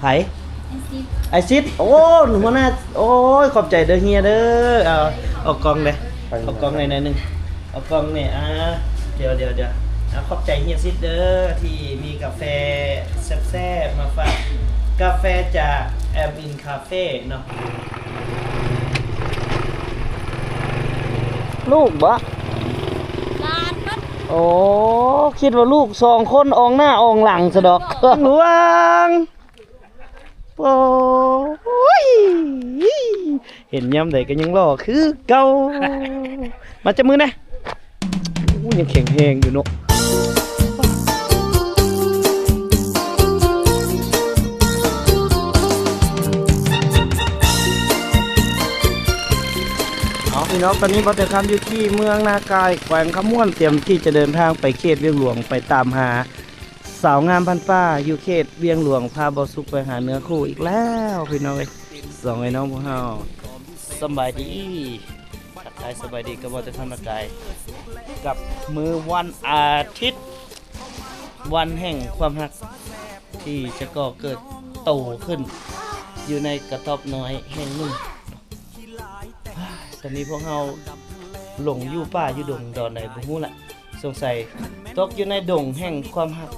ໃຜ? ອ້າຍຊິດ. ໂອ້ ຫົວໜ້າ ໂອ້ຍ ຂອບໃຈເດີເຮຍເດີ. ເອົາ ເອົາກ້ອງເດ້ ເອົາກ້ອງໃຫ້ໜ້ອຍໜຶ່ງ ເອົາກ້ອງນີ້. ອ່າ ດຽວ ດຽວ ດຽວ ອ່າ ຂອບໃຈເຮຍຊິດເດີ ທີ່ມີກາແຟແຊບໆມາຝາກ ກາແຟຈາກແອມອິນ ຄາເຟເນາະ. ລູກບໍ? ຫຼານມັນ. ໂອ້ ຄິດວ່າລູກສອງຄົນ ອອງໜ້າອອງຫຼັງຊະດອກ. ຫຼວງ ໂອ້ຍ ເຫັນຍາມໃດກໍຍັງຫຼໍ່ຄືເກົ່າ. ມາຈັບມືແດ່. ໂອ້ ຍັງແຂງແຮງຢູ່ເນາະ. ເອົາ ພີ່ນ້ອງ ຕອນນີ້ບ່າວເຕີຄຳຢູ່ທີ່ເມືອງນາກາຍ ແຂວງຄຳມ່ວນ ຕຽມທີ່ຈະເດີນທາງໄປເຂດວຽງຫຼວງ ໄປຕາມຫາສາວງາມພັນປ່າ ຢູ່ເຂດວຽງຫຼວງ. ພາບ່າວສຸກໄປຫາເນື້ອຄູ່ອີກແລ້ວ ພີ່ນ້ອງເອີຍ. ສອງໄອ້ນ້ອງພວກເຮົາ ສຳບາຍດີ. ທັກທາຍສະບາຍດີກັບບ່າວເຕີຄຳນາກາຍ ກັບມື້ວັນອາທິດ ວັນແຫ່ງຄວາມຮັກ ທີ່ຈະກໍ່ເກີດໂຕຂຶ້ນຢູ່ໃນກະຕອບນ້ອຍແຫ່ງໜຶ່ງ. ຕອນນີ້ພວກເຮົາຫຼົງຢູ່ປ່າຢູ່ດົງດອນໃດບໍ່ຮູ້ລະ. ສົງໄສຕົກຢູ່ໃນດົງແຫ່ງຄວາມຮັກ.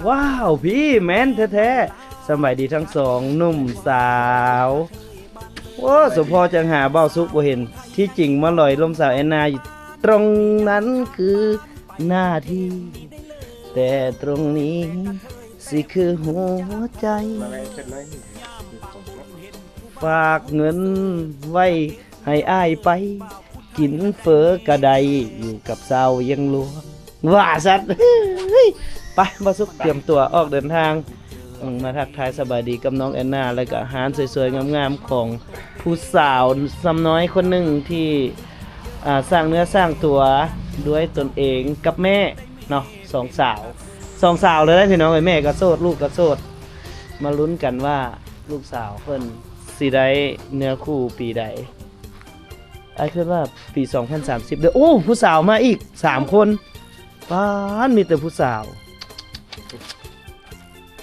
ວ້າວ ພີ່ແມ່ນແທ້ໆ. ສະບາຍດີທັງສອງໜຸ່ມສາວ. ໂອ້ ສົມພໍຈັ່ງຫາບ່າວສຸກບໍ່ເຫັນ. ທີ່ຈິງມາລອຍລົມສາວແອນນາຢູ່ ຕຣົງນັ້ນຄືໜ້າທີ່ ແຕ່ຕຣົງນີ້ຊິຄືຫົວໃຈ. ຝາກເງິນໄວ້ ໃຫ້ອ້າຍໄປກິນເຝີກະໄດ້ ຢູ່ກັບສາວວຽງຫຼວງ ວ່າຊັ້ນ. ເຮີ້ຍ ໄປ ບ່າວສຸກຕຽມຕົວອອກເດີນທາງ ອືມ ມາທັກທາຍສະບາຍດີກັບນ້ອງແອນນາ ແລ້ວກະຮ້ານສວຍໆງາມໆຂອງຜູ້ສາວສ່ຳນ້ອຍຄົນໜຶ່ງທີ່ ອ່າ ສ້າງເນື້ອສ້າງຕົວດ້ວຍຕົນເອງກັບແມ່ເນາະ. ສອງສາວ ສອງສາວເລີຍພີ່ນ້ອງເອີຍ. ແມ່ກໍໂສດ ລູກກໍໂສດ. ມາລຸ້ນກັນວ່າລູກສາວເພິ່ນຊິໄດ້ເນື້ອຄູ່ປີໃດ. ອ້າຍຄິດວ່າປີສອງພັນສາມສິບເດີ. ໂອ້ ຜູ້ສາວມາອີກສາມຄົນ. ປາດ ມີແຕ່ຜູ້ສາວ.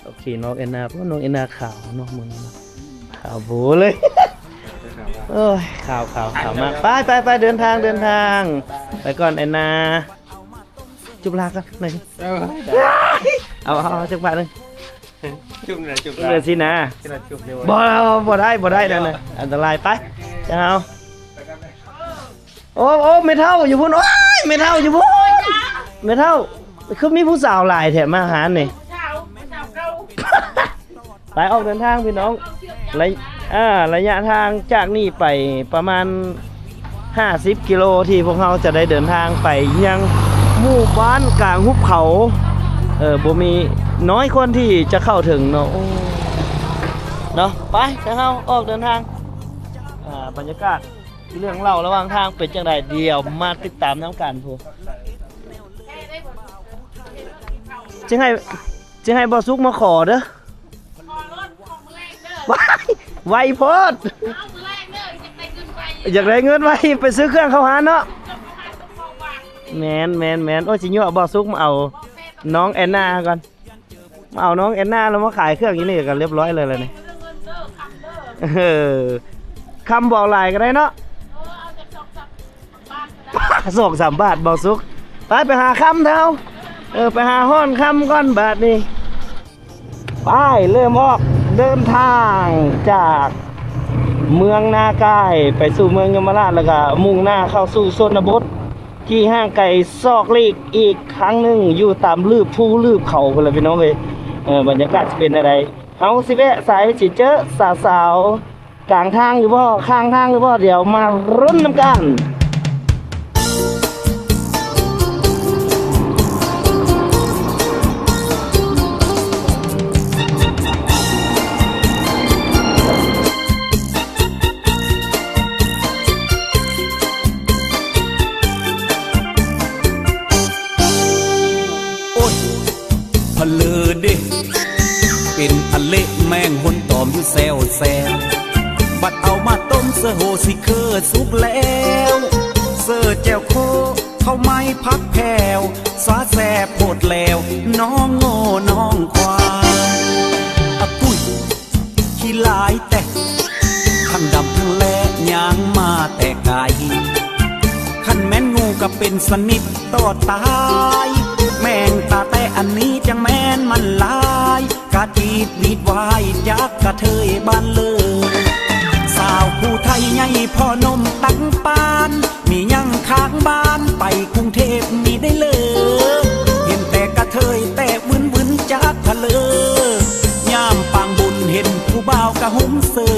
ໂອເຄ ນ້ອງແອນນາ ເພາະນ້ອງແອນນາຂາວເນາະ ມື້ນີ້ເນາະ ຂາວໂບເລີຍ. ໂອ້ຍ ຂາວ ຂາວ ຂາວມາກ. ໄປ ໄປ ໄປ ເດີນທາງ ເດີນທາງ ໄປກ່ອນແອນນາ. ຈູບລາກ່ອນໜ້ອຍໜຶ່ງ. ເອີ ເອົາ ເອົາ ເອົາຈັກບາດໜຶ່ງ. ຈູບນະ ຈູບລາ ເອີ ຊິນະ ຊິນະ ຈູບເດີ. ບໍ່ ບໍ່ໄດ້ ບໍ່ໄດ້ ນັ້ນນະ ອັນຕະລາຍ. ໄປ ເຈົ້າ. ໂອ້ ໂອ້ ແມ່ເຖົ້າຢູ່ພຸ້ນ. ໂອ້ຍ ແມ່ເຖົ້າຢູ່ພຸ້ນ. ແມ່ເຖົ້າ ຄືມີຜູ້ສາວຫຼາຍແທ້ມາຫານີ້. ໄປ ອອກເດີນທາງພີ່ນ້ອງ. ໄລ ເອີ ໄລຍະທາງຈາກນີ້ໄປປະມານຫ້າສິບກິໂລ ທີ່ພວກເຮົາຈະໄດ້ເດີນທາງໄປຍັງໝູ່ບ້ານກາງຫຸບເຂົາ. ເອີ ບໍ່ມີ ນ້ອຍຄົນທີ່ຈະເຂົ້າເຖິງເນາະ. ໂອ້ ເນາະ ໄປ ເຮົາອອກເດີນທາງ. ອ່າ ບັນຍາກາດ ເລື່ອງເລົ່າລະຫວ່າງທາງເປັນຈັ່ງໃດ ດຽວມາຕິດຕາມນຳກັນພຸ້ນ. ຈຶ່ງໃຫ້ ຈຶ່ງໃຫ້ບ່າວສຸກມາຂໍເດີ. ວ້າຍ ໄວໂພດ. ຢາກໄດ້ເງິນໄວ ຢາກໄດ້ເງິນໄວ ໄປຊື້ເຄື່ອງເຂົ້າຮ້ານເນາະ. ແມ່ນ ແມ່ນ ແມ່ນ. ໂອ້ຍ ຊິຍົວະບ່າວສຸກມາເອົານ້ອງແອນນາກ່ອນ. ມາເອົານ້ອງແອນນາແລ້ວມາຂາຍເຄື່ອງຢູ່ນີ້ກໍລຽບຮ້ອຍເລີຍລະນີ້. ເອີ ຄຳບໍ່ເອົາຫຼາຍກໍໄດ້ເນາະ. ສອງສາມບາດ ບ່າວສຸກ. ໄປ ໄປຫາຄຳເຖົ້າ. ເອີ ໄປຫາຮ້ອນຄຳກ່ອນບາດນີ້. ໄປ ເລີ່ມອອກເດີນທາງຈາກເມືອງນາກາຍໄປສູ່ເມືອງຍົມມະລາດ ແລ້ວກໍມຸ່ງໜ້າເຂົ້າສູ່ຊົນນະບົດ ທີ່ຫ່າງໄກສອກຫຼີກອີກຄັ້ງໜຶ່ງ ຢູ່ຕາມລືບພູລືບເຂົາພຸ້ນລະພີ່ນ້ອງເອີຍ. ເອີ ບັນຍາກາດຊິເປັນແນວໃດ? ເຮົາຊິແວະໃສ? ຊິເຈີສາວໆກາງທາງຢູ່ບໍ່? ຂ້າງທາງຢູ່ບໍ່? ດຽວມາລຸ້ນນຳກັນ. ໂອ້ຍ ພະເລີເດ ເປັນອະເລະແມງຫົນຕອມຢູ່ແຊວແຊວ ບັດເອົາມາຕົ້ມເສືອໂຫຊິເຄີສຸກແລ້ວ ເສືອແຈ່ວໂຄ ເຂົ້າໄມ້ຜັກແຜ່ວ ສາແຊບໂພດແລ້ວ ນ້ອງໂງ່ນ້ອງຄວາຍ. ເປັນສະໜິດຕໍ່ຕາຍ ແມ່ງຕາແຕ່ອັນນີ້ຈັ່ງແມ່ນມັນຫຼາຍ ກະຈີດວີດວາຍຈັກກະເທີຍບ້ານເລີ ສາວຜູ້ໄທໃຫຍ່ພໍ່ນົມຕັງປານ ມີຫຍັງຄ້າງບ້ານໄປກຸງເທບມີໄດ້ເລີ ເຫັນແຕ່ກະເທີຍແຕ່ວືນໆຈັກພະເລີ ຍາມປາງບຸນເຫັນຜູ້ບ່າວກະຫຸ້ມເຊີ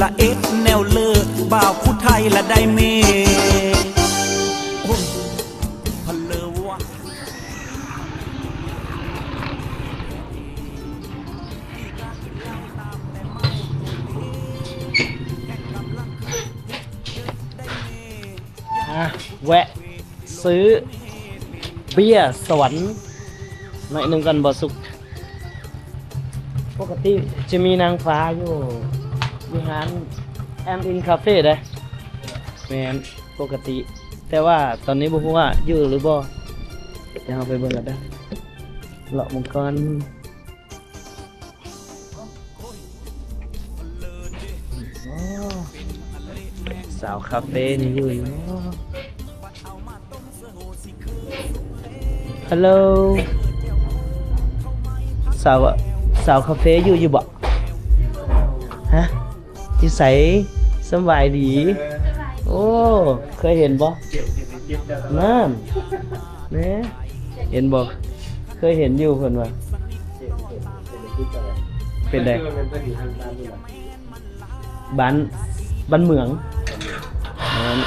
ລະເອັດແນວເລີ ບ່າວຜູ້ໄທລະໄດ້ເມ ໂອ້ຍ ພະເລີວະ ອ່ະ ແວະຊື້ເບຍສະຫວັນໜ້ອຍໜຶ່ງກ່ອນ ບໍ່ສຸກ. ປົກກະຕິຈະມີນາງຟ້າຢູ່ ຢູ່ຮ້ານແອມອິນຄາເຟເດ້ ແມ່ນ ປົກກະຕິ ແຕ່ວ່າຕອນນີ້ບໍ່ຮູ້ວ່າຢູ່ຫຼືບໍ່ ດຽວເຮົາໄປເບິ່ງກັນເດີ ເລາະເບິ່ງກ່ອນ. ສາວຄາເຟນີ້ຢູ່ຢູ່ບໍ່? ຮັລໂຫຼ ສາວ ສາວຄາເຟຢູ່ຢູ່ບໍ່? ຮະ ຢູ່ໃສ? ສຳບາຍດີ. ໂອ້ ເຄີຍເຫັນບໍ່? ນັ້ນ ແນ່ ເຫັນບໍ່? ເຄີຍເຫັນຢູ່ ເພິ່ນວ່າ ເປັນໃດ? ບ້ານ ບ້ານເມືອງ ນັ້ນ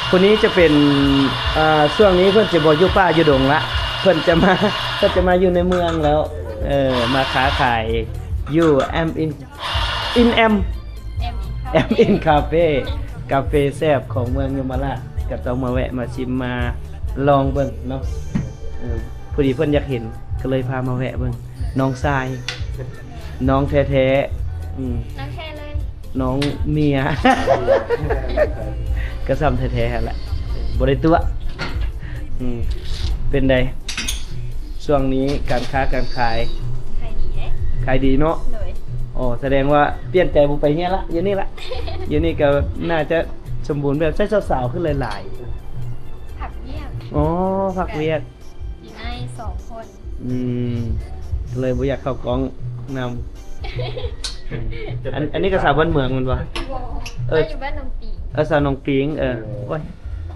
ຜູ້ນີ້ຈະເປັນ ເອີ ຊ່ວງນີ້ເພິ່ນຈະບໍ່ຢູ່ປ່າຢູ່ດົງລະ ເພິ່ນຈະມາ ເພິ່ນຈະມາຢູ່ໃນເມືອງແລ້ວ ເອີ ມາຄ້າຂາຍຢູ່ແອມອິນ ອິນແອມ ແອມອິນຄາເຟ ກາເຟແຊບຂອງເມືອງຍົມມະລາດ ກໍຕ້ອງມາແວະມາຊິມມາລອງເບິ່ງເນາະ ເອີ ພໍດີເພິ່ນຢາກເຫັນ ກໍເລີຍພາມາແວະເບິ່ງ ນ້ອງຊາຍ ນ້ອງແທ້ໆ ອືມ ນ້ອງແທ້ເລີຍ ນ້ອງເມຍ ກໍຊ່ຳແທ້ໆຫັ້ນແຫຼະ ບໍ່ໄດ້ຕົວະ ອືມ ເປັນໃດ? ຊ່ວງນີ້ການຄ້າການຂາຍ ຂາຍດີເດ້ ຂາຍດີເນາະ ໂດຍ ອໍ ສະແດງວ່າປ່ຽນໃຈບໍ່ໄປເຮຍລະ ຢູ່ນີ້ລະ ຢູ່ນີ້ກໍໜ້າຈະສົມບູນແບບ ໃຊ້ສາວໆຂຶ້ນຫຼາຍໆ ພັກວຽກ ອໍ ພັກວຽກ ຢູ່ໃນສອງຄົນ ອືມ ເລີຍບໍ່ຢາກເຂົ້າກ້ອງນຳ ອັນ ອັນນີ້ກໍສາວບ້ານເມືອງແມ່ນບໍ່? ບໍ່ ເອີ ຢູ່ບ້ານໜອງປິງ ເອີ ສາວໜອງປິງ ເອີ ໂອ້ຍ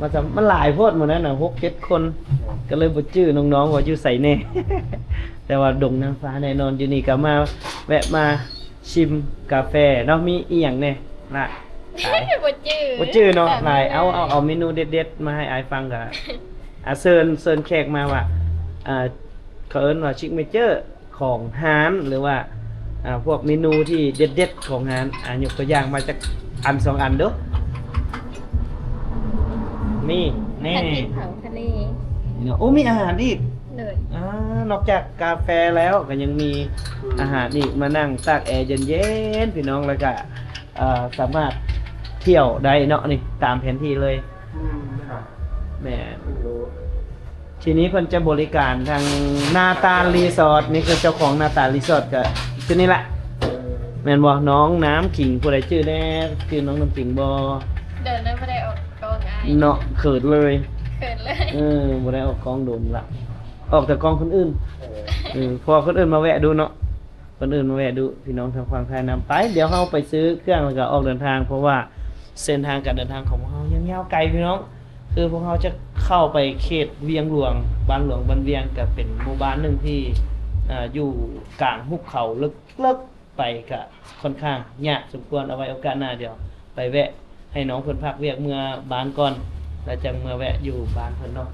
ມາຈຳ ມັນຫຼາຍໂພດມື້ນັ້ນນະ ຫົກເຈັດຄົນ ກໍເລີຍບໍ່ຈື່ນ້ອງໆວ່າຢູ່ໃສແດ່ ແຕ່ວ່າດົງນາງຟ້າແນ່ນອນ ຢູ່ນີ້ກໍມາ ແວະມາຊິມກາແຟເນາະ ມີອີ່ຫຍັງແດ່ລະ? ຂາຍ ບໍ່ຈື່ ບໍ່ຈື່ເນາະ ຫຼາຍ ເອົາ ເອົາ ເອົາເມນູເດັດໆມາໃຫ້ອ້າຍຟັງ ກໍ ອ່າ ເຊີນ ເຊີນແຂກມາວ່າ ອ່າ ເຂົາເອີ້ນວ່າຊິກເນເຈີຂອງຮ້ານ ຫຼືວ່າ ອ່າ ພວກເມນູທີ່ເດັດໆຂອງຮ້ານ ອ່າ ຍົກຕົວຢ່າງມາຈັກອັນສອງອັນດູ ມີ ນີ້ ຜັດເຜັດເຜົາທະເລ ເນາະ ໂອ້ ມີອາຫານອີກ ໂດຍ ອ່າ ນອກຈາກກາແຟແລ້ວ ກໍຍັງມີ ອືມ ອາຫານອີກ ມານັ່ງຕາກແອເຢັນໆ ພີ່ນ້ອງ ແລ້ວກໍ ເອີ ສາມາດທ່ຽວໄດ້ເນາະ ນີ້ ຕາມແຜນທີ່ເລີຍ ອືມ ແມ່ນ ໂອ້ ທີນີ້ເພິ່ນຈະບໍລິການທາງນາຕານຣີສອດ ນີ້ຄືເຈົ້າຂອງນາຕານຣີສອດ ກໍຄືນີ້ລະ ເອີ ແມ່ນບໍ່? ນ້ອງນ້ຳຂິງ ຜູ້ໃດຈື່ແດ່? ຈື່ນ້ອງນ້ຳຂິງບໍ່? ດົນແລ້ວບໍ່ໄດ້ອອກກ້ອງອ້າຍ ເນາະ ເຂີນເລີຍ ເຂີນເລີຍ ເອີ ບໍ່ໄດ້ອອກກ້ອງດົນລະ ອອກແຕ່ກ້ອງຄົນອື່ນ ເອີ ເອີ ເພາະວ່າຄົນອື່ນມາແວະດູເນາະ ຄົນອື່ນມາແວະດູ ພີ່ນ້ອງທາງຝັ່ງໄທນຳ ໄປ ດຽວເຮົາໄປຊື້ເຄື່ອງ ແລ້ວກໍອອກເດີນທາງ ເພາະວ່າເສັ້ນທາງການເດີນທາງຂອງພວກເຮົາຍັງຍາວໄກ ພີ່ນ້ອງ ຄືພວກເຮົາຈະເຂົ້າໄປເຂດວຽງຫຼວງ ບ້ານຫຼວງ ບ້ານວຽງ ກໍເປັນໝູ່ບ້ານໜຶ່ງທີ່ ເອີ ຢູ່ກາງຫຸບເຂົາເລິກໆ ໄປກະຂ້ອນຂ້າງຍາກສົມຄວນ ເອົາໄວ້ໂອກາດໜ້າ ດຽວໄປແວະໃຫ້ນ້ອງເພິ່ນພັກວຽກເມືອບ້ານກ່ອນ ແລ້ວຈັ່ງເມືອແວະຢູ່ບ້ານເພິ່ນເນາະ.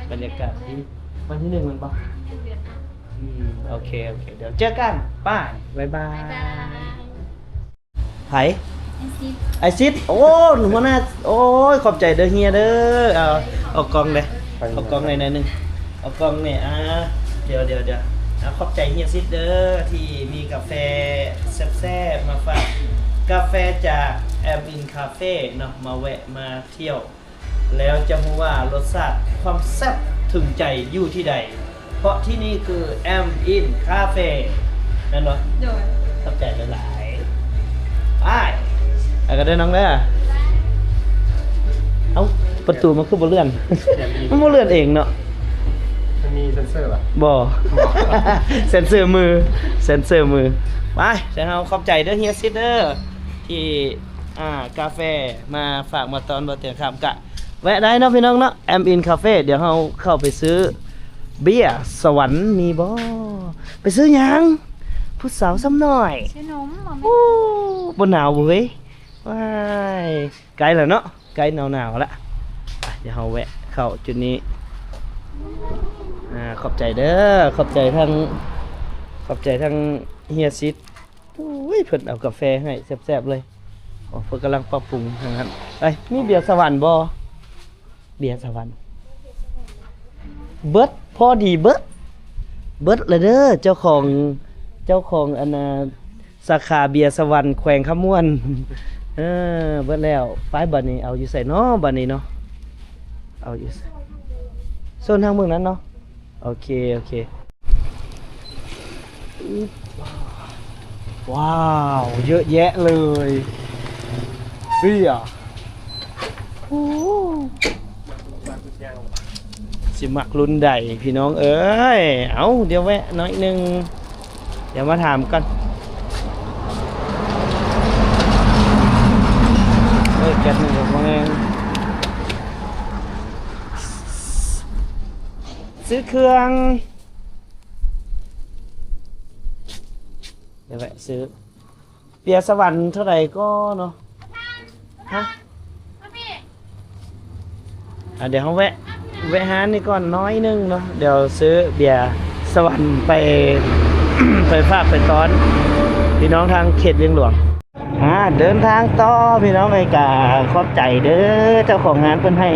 ບັນຍາກາດດີ ວັນທີໜຶ່ງແມ່ນບໍ່? ອືມ ໂອເຄ ໂອເຄ ດຽວເຈີກັນ ບາຍ ບາຍບາຍ ບາຍບາຍ. ໃຜ? ອ້າຍຊິດ ອ້າຍຊິດ ໂອ້ ຫົວໜ້າ ໂອ້ຍ ຂອບໃຈເດີເຮຍເດີ ເອົາ ເອົາກ້ອງເດີ ເອົາກ້ອງໜ້ອຍໜຶ່ງ ເອົາກ້ອງນີ້ ອ່າ ດຽວ ດຽວ ດຽວ ອ່າ ຂອບໃຈເຮຍຊິດເດີ ທີ່ມີກາແຟແຊບໆມາຝາກ ກາແຟຈາກແອມອິນຄາເຟເນາະ ມາແວະມາທ່ຽວ ແລ້ວຈະຮູ້ວ່າລົດຊາດຄວາມແຊບເຖິງໃຈຢູ່ທີ່ໃດ ເພາະທີ່ນີ້ຄືແອມອິນຄາເຟ ແມ່ນບໍ່? ໂດຍ ຂອບໃຈຫຼາຍໆ ໄປ ໄປກັນເດີນ້ອງເດີ ເອົ້າ. ປະຕູມັນຄືບໍ່ເລື່ອນ? ມັນບໍ່ເລື່ອນເອງເນາະ. ມັນມີເຊັນເຊີບໍ່? ບໍ່. ເຊັນເຊີມື ເຊັນເຊີມື. ໄປ ແຕ່ເຮົາຂອບໃຈເດີເຮຍຊິດເດີ ທີ່ ອ່າ ກາແຟມາຝາກມາຕ້ອນບໍ່ເຕີງຄຳ ກະແວະໄດ້ເນາະພີ່ນ້ອງເນາະ ແອມອິນຄາເຟ. ດຽວເຮົາເຂົ້າໄປຊື້ເບຍສະຫວັນ ມີບໍ່? ໄປຊື້ຫຍັງ? ຜູ້ສາວຊ້ຳນ້ອຍ ຊື້ນົມ. ໂອ້ ບໍ່ໜາວບໍ່ເວີຍ? ວ້າຍ ໃກ້ແລ້ວເນາະ ໃກ້ໜາວໆລະ. ໄປ ດຽວເຮົາແວະເຂົ້າຈຸດນີ້. ອາ ຂອບໃຈເດີ ຂອບໃຈທັງ ຂອບໃຈທັງເຮຍຊິດ. ໂອ້ຍ ເພິ່ນເອົາກາແຟໃຫ້ແຊບໆເລີຍ. ໂອ້ ເພິ່ນກຳລັງປັບປຸງທາງນັ້ນ. ໄປ ມີເບຍສະຫວັນບໍ່? ເບຍສະຫວັນ ເບິດ ພໍດີເບິດ ເບິດລະເດີ. ເຈົ້າຂອງ ເຈົ້າຂອງອັນນ່າ ສາຂາເບຍສະຫວັນ ແຂວງຄຳມ່ວນ ເອີ ເບິດແລ້ວ. ໄປ ບາດນີ້ເອົາຢູ່ໃສເນາະ ບາດນີ້ເນາະ? ເອົາຢູ່ໂຊນທາງເບື້ອງນັ້ນເນາະ. ໂອເຄ ໂອເຄ. ວ້າວ ເຍອະແຍະເລີຍ ເບຍ. ໂອ້ ຊິມັກລຸ້ນໃດພີ່ນ້ອງເອີຍ? ເອົ້າ ດຽວແວະໜ້ອຍໜຶ່ງ ດຽວມາຖາມກ່ອນ. ເອີ ແກັດໜຶ່ງກໍບໍ່ແຮງ ຊື້ເຄື່ອງ ດຽວແວະຊື້. ເບຍສະຫວັນເທົ່າໃດກໍເນາະ? ຮະ? ອ່າ ດຽວເຮົາແວະ ແວະຮ້ານນີ້ກ່ອນໜ້ອຍໜຶ່ງເນາະ. ດຽວຊື້ເບຍສະຫວັນໄປ ໄປຝາກໄປຕ້ອນພີ່ນ້ອງທາງເຂດວຽງຫຼວງ. ອ່າ ເດີນທາງຕໍ່ພີ່ນ້ອງເອີຍ. ກະຂອບໃຈເດີ ເຈົ້າຂອງຮ້ານເພິ່ນໃຫ້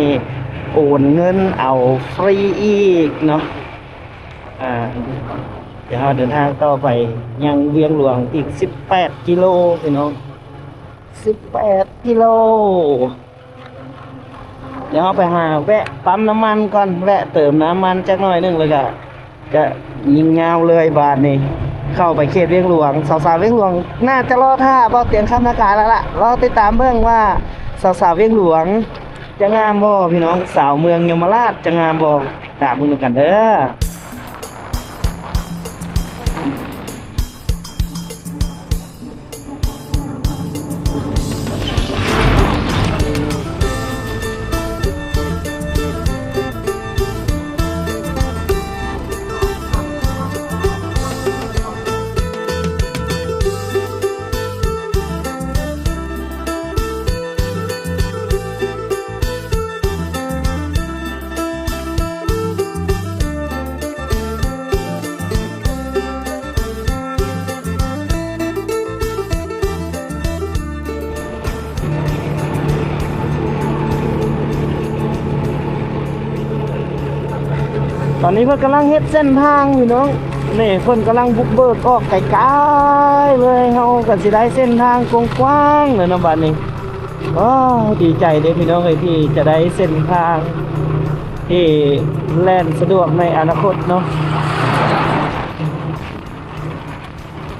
ໂອນເງິນເອົາຟຣີອີກເນາະ. ອ່າ ດຽວເຮົາເດີນທາງຕໍ່ໄປຍັງວຽງຫຼວງອີກສິບແປດກິໂລພີ່ນ້ອງ ສິບແປດກິໂລ. ດຽວເຮົາໄປຫາແວະປ້ຳນ້ຳມັນກ່ອນ ແວະເຕີມນ້ຳມັນຈັກໜ້ອຍໜຶ່ງ ແລ້ວກະ ກະຍິງຍາວເລີຍບາດນີ້ ເຂົ້າໄປເຂດວຽງຫຼວງ. ສາວໆວຽງຫຼວງໜ້າຈະລໍຖ້າບ່າວຕຽງຄຳນາການແລ້ວລະ. ລໍຕິດຕາມເບິ່ງວ່າສາວໆວຽງຫຼວງຈະງາມບໍ່ພີ່ນ້ອງ ສາວເມືອງຍົມມະລາດຈະງາມບໍ່? ຕາມເບິ່ງນຳກັນເດີ. ຕອນນີ້ເພິ່ນກຳລັງເຮັດເສັ້ນທາງຢູ່ເນາະ. ນີ້ເພິ່ນກຳລັງບຸກເບີກອອກໄກໆເລີຍ. ເຮົາກໍຊິໄດ້ເສັ້ນທາງກວ້າງໆແລ້ວເນາະບາດນີ້. ໂອ້ ດີໃຈເດ້ພີ່ນ້ອງເອີຍ ທີ່ຈະໄດ້ເສັ້ນທາງທີ່ແລ່ນສະດວກໃນອະນາຄົດເນາະ.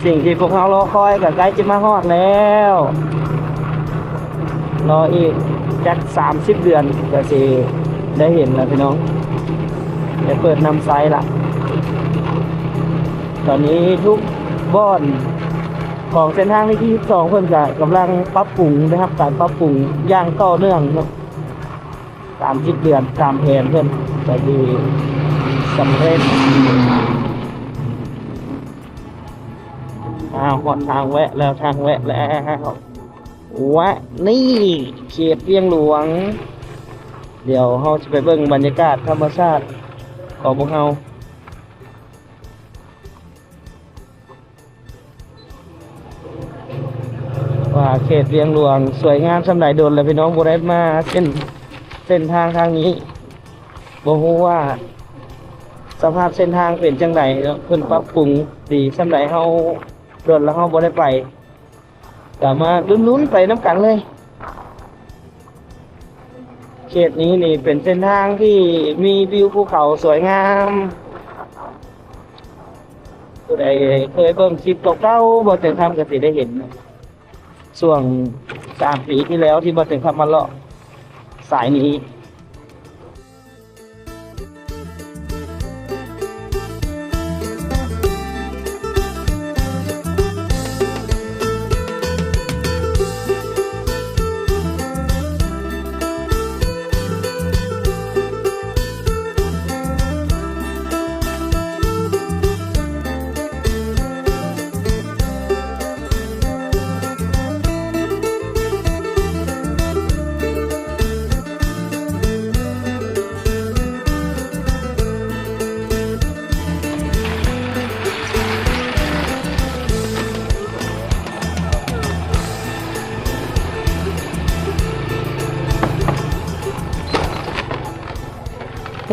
ສິ່ງທີ່ພວກເຮົາລໍຄອຍກໍໃກ້ຈະມາຮອດແລ້ວ. ລໍອີກຈັກສາມສິບເດືອນກໍຊິໄດ້ເຫັນແລ້ວພີ່ນ້ອງ ໄດ້ເປີດນຳໃຊ້ລະ. ຕອນນີ້ທຸກບ່ອນຂອງເສັ້ນທາງເລກທີສິບສອງ ເພິ່ນກໍກຳລັງປັບປຸງ ໄດ້ຮັບການປັບປຸງຢ່າງຕໍ່ເນື່ອງເນາະ. ສາມສິບເດືອນຕາມແຜນເພິ່ນກໍຄືສຳເລັດ. ອ້າວ ຮອດທາງແວະແລ້ວ ທາງແວະແລ້ວ ແວະນີ້ເຂດວຽງຫຼວງ. ດຽວເຮົາຈະໄປເບິ່ງບັນຍາກາດທຳມະຊາດຂອງພວກເຮົາ. ວ່າເຂດວຽງຫຼວງສວຍງາມສ່ຳໃດ. ດົນແລ້ວພີ່ນ້ອງບໍ່ໄດ້ມາເສັ້ນ ເສັ້ນທາງທາງນີ້ ບໍ່ຮູ້ວ່າສະພາບເສັ້ນທາງເປັນຈັ່ງໃດເນາະ ເພິ່ນປັບປຸງດີສ່ຳໃດ. ເຮົາດົນແລ້ວເຮົາບໍ່ໄດ້ໄປ ກໍມາລຸ້ນໆໄປນຳກັນເລີຍ. ເຂດນີ້ນີ້ເປັນເສັ້ນທາງທີ່ມີວິວພູເຂົາສວຍງາມ. ຜູ້ໃດເຄີຍເບິ່ງຄລິບເກົ່າໆ ບ່າວເຕີງຄຳກໍຊິໄດ້ເຫັນ ຊ່ວງສາມປີທີ່ແລ້ວທີ່ບ່າວເຕີງຄຳມາເລາະສາຍນີ້.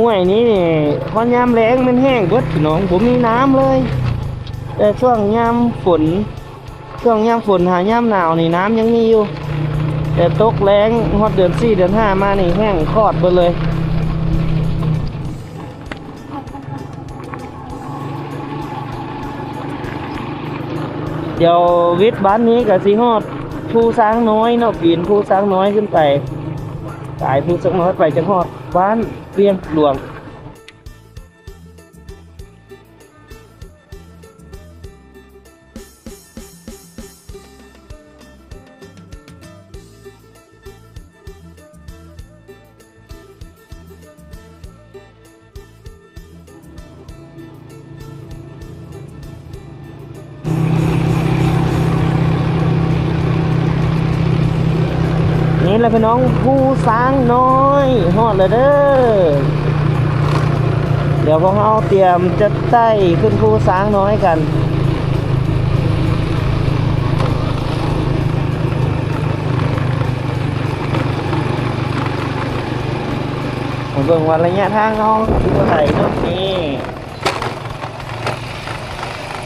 ຫ້ວຍນີ້ນີ້ ຮອດຍາມແລ້ງແມ່ນແຫ້ງເບິດພີ່ນ້ອງ ບໍ່ມີນ້ຳເລີຍ. ແຕ່ຊ່ວງຍາມຝົນ ຊ່ວງຍາມຝົນຫາຍາມໜາວນີ້ ນ້ຳຍັງມີຢູ່, ແຕ່ຕົກແລ້ງຮອດເດືອນສີ່ເດືອນຫ້າມານີ້ ແຫ້ງຂອດເບິດເລີຍ. ດຽວວິດບ້ານນີ້ກໍຊິຮອດພູຊ້າງນ້ອຍເນາະ, ປີນພູຊ້າງນ້ອຍຂຶ້ນໄປ, ກາຍພູຊ້າງນ້ອຍໄປ ຈະຮອດບ້ານວຽງຫຼວງ. ນີ້ແຫຼະພີ່ນ້ອງ ພູຊ້າງນ້ອຍ ຮອດແລ້ວເດີ້. ດຽວພວກເຮົາຕຽມຈະໄຕ່ຂຶ້ນພູຊ້າງນ້ອຍກັນ. ມາເບິ່ງວ່າໄລຍະທາງເຮົາຊິເທົ່າໃດເນາະ. ນີ້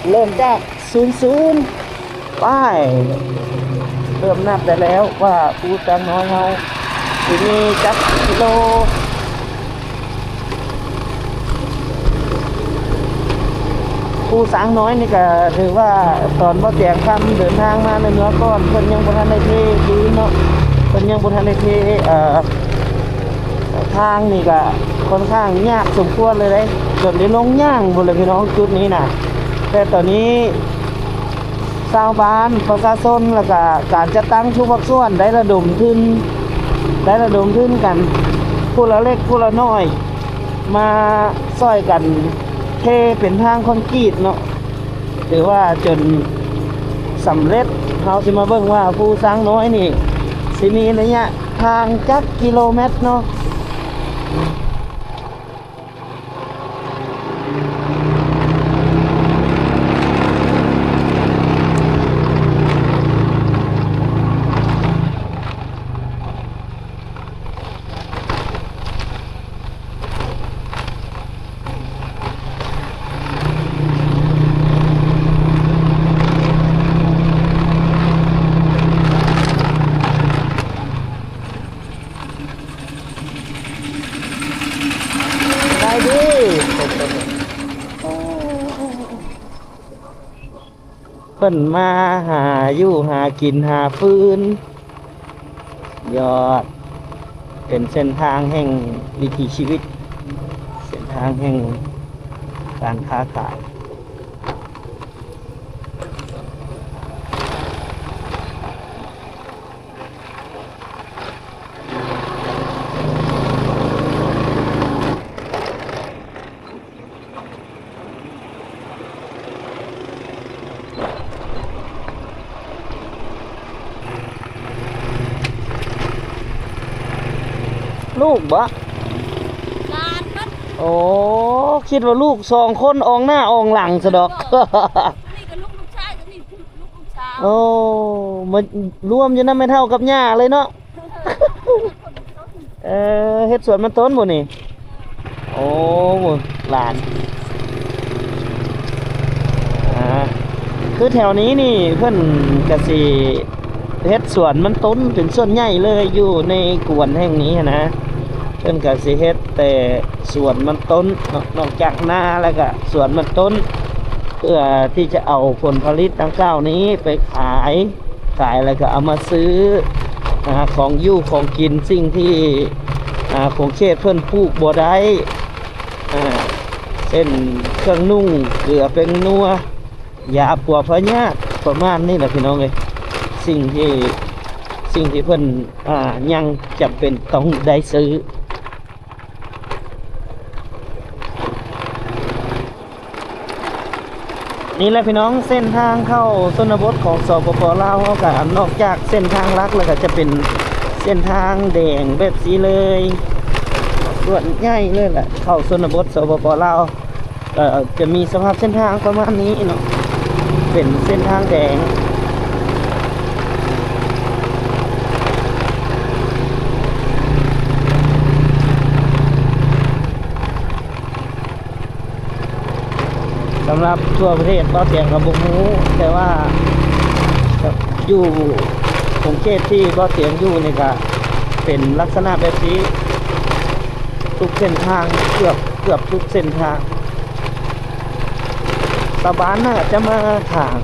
ເລີ່ມຈາກສູນສູນ ໄປ ເລີ່ມນັບໄດ້ແລ້ວວ່າພູຊ້າງນ້ອຍເຮົາຊິມີຈັກກິໂລ. ພູຊ້າງນ້ອຍນີ້ກະຖືວ່າຕອນບໍ່ແຈງຄຳເດີນທາງມາໃນເມື່ອກ່ອນ ເພິ່ນຍັງບໍ່ທັນໄດ້ເທພື້ນເນາະ, ເພິ່ນຍັງບໍ່ທັນໄດ້ເທ ເອີ ທາງນີ້ກະຄ່ອນຂ້າງຍາກສົມຄວນເລີຍເດ້ ຈົນໄດ້ລົງຍ່າງພຸ້ນແຫຼະພີ່ນ້ອງ ຈຸດນີ້ນະ. ແຕ່ຕອນນີ້ຊາວບ້ານ ປະຊາຊົນ ແລ້ວກະການຈັດຕັ້ງທຸກພາກສ່ວນໄດ້ລະດົມທຶນ ໄດ້ລະດົມທຶນກັນ ຜູ້ລະເລັກຜູ້ລະນ້ອຍ ມາຊ່ອຍກັນເທເປັນທາງຄອນກຣີດເນາະ. ຖືວ່າຈົນສຳເລັດ. ເຮົາຊິມາເບິ່ງວ່າພູຊ້າງນ້ອຍນີ້ຊິມີໄລຍະທາງຈັກກິໂລແມັດເນາະ. ສະບາຍດີ. ເພິ່ນມາຫາຢູ່ຫາກິນຫາຟືນ. ຍອດ ເປັນເສັ້ນທາງແຫ່ງວິຖີຊີວິດ, ເສັ້ນທາງແຫ່ງການຄ້າຂາຍ. ລູກບໍ? ຫຼານເບິດ. ໂອ້ ຄິດວ່າລູກສອງຄົນ ອອງໜ້າອອງຫຼັງຊະດອກ. ເອີ ນີ້ກໍລູກ ລູກຊາຍ ກໍນີ້ລູກ ລູກສາວ. ໂອ້ ມາລວມຢູ່ນຳແມ່ເຖົ້າກັບຍ່າເລີຍເນາະ. ເອີ ເຮັດສວນມັນຕົ້ນບໍ່ນີ້? ໂອ້ ຫຼານ ອ່າ ຄືແຖວນີ້ນີ້ເພິ່ນກະຊິເຮັດສວນມັນຕົ້ນເປັນສ່ວນໃຫຍ່ເລີຍ ຢູ່ໃນກວນແຫ່ງນີ້ຫັ້ນນະ. ເພິ່ນກະຊິເຮັດແຕ່ສວນມັນຕົ້ນເນາະ, ນອກຈາກນາແລ້ວກະສວນມັນຕົ້ນ ເພື່ອທີ່ຈະເອົາຜົນຜະລິດດັ່ງກ່າວນີ້ໄປຂາຍ. ຂາຍແລ້ວກໍເອົາມາຊື້ ອາ ຂອງຢູ່ຂອງກິນ ສິ່ງທີ່ ອາ ຂົງເຂດເພິ່ນປູກບໍ່ໄດ້ ອາ ເຊັ່ນ ເຄື່ອງນຸ່ງ ເກືອ ແປ້ງນົວ ຢາປົວພະຍາດ ປະມານນີ້ແຫຼະພີ່ນ້ອງເອີຍ. ສິ່ງທີ່ ສິ່ງທີ່ເພິ່ນ ອາ ຍັງຈຳເປັນຕ້ອງໄດ້ຊື້. ນີ້ແຫຼະພີ່ນ້ອງ ເສັ້ນທາງເຂົ້າຊົນນະບົດຂອງ ສປປ ລາວເຮົາ ກະນອກຈາກເສັ້ນທາງຫຼັກແລ້ວ ກະຈະເປັນເສັ້ນທາງແດງແບບຊີ້ເລີຍ. ສ່ວນໃຫຍ່ເລີຍແຫຼະ ເຂົ້າຊົນນະບົດ ສປປ ລາວ ກະຈະມີສະພາບເສັ້ນທາງປະມານນີ້ເນາະ ເປັນເສັ້ນທາງແດງ. ສຳລັບທົ່ວປະເທດ ບ່າວຕຽງກໍບໍ່ຮູ້, ແຕ່ວ່າຢູ່ຂົງເຂດທີ່ບ່າວຕຽງຢູ່ນີ້ກໍເປັນລັກສະນະແບບນີ້ ທຸກເສັ້ນທາງ, ເກືອບ, ເກືອບທຸກເສັ້ນທາງ. ຊາວບ້ານໜ້າຈະມາຖາງ,